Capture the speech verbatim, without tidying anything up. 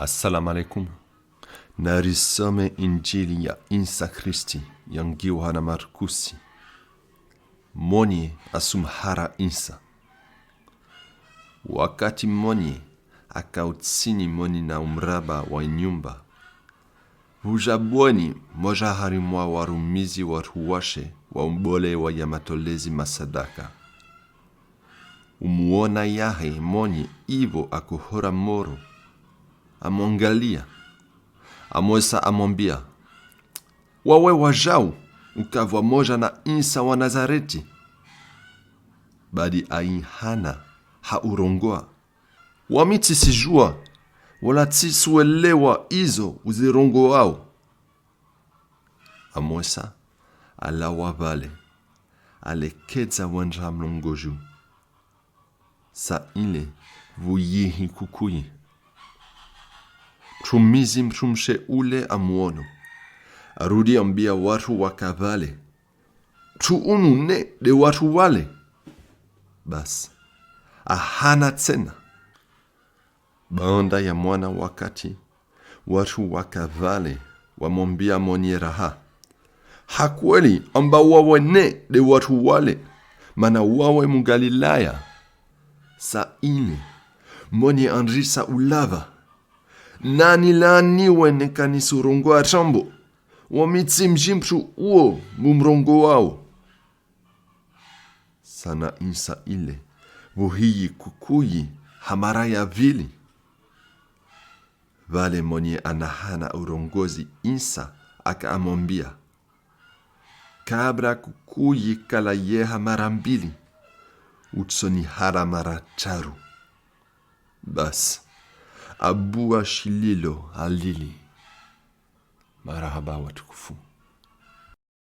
Assalamu alaikum. Narisome Injili ya Insa Kristi yangiwa na Markusi. Monye asumuhara Insa. Wakati monye aka utsini moni na umuraba wa inyumba, vuja bweni moja hari mwa warumizi watruwashe wa ubolewa ya matolezi ma sadaka. Umuona yahe monye ivo akohora moro, amuangalia, amwesa amwambia: "Wawe wajau ukavwa moja na Insa wa Nazareti." Badi aihana ha urongoa: "Wami tsisijua, wala tsisuelewa izo uzirongowao." Amwesa alawa vale, alekedza wendra mlongoju. Sa ile vuyihi kukuyi. Mtrumizi mtrumshe ule amuono, arudi ambia watru waka vale: "Mtru unu ne de watru wale." Bas, ahana tsena. Baanda ya mwana wakati, watru waka vale wamwambia monye raha: "Ha kweli amba wawe ne de watru wale, mana wawe Mugalilaya." Sa ile monye andrisa ulawa: "Nani laaniwe neka nisurongoa trambo, wami tsimji mtru uwo mumurongowao." Sa na Insa ile vuhiyi kukuyi ha mara ya vili. Vale monye anahana urongozi Insa aka amwambia: "Kabla kukuyi kalayeha mara mbili, utsonihara mara traru." Bas, abua shililo alili. Marahaba watukufu.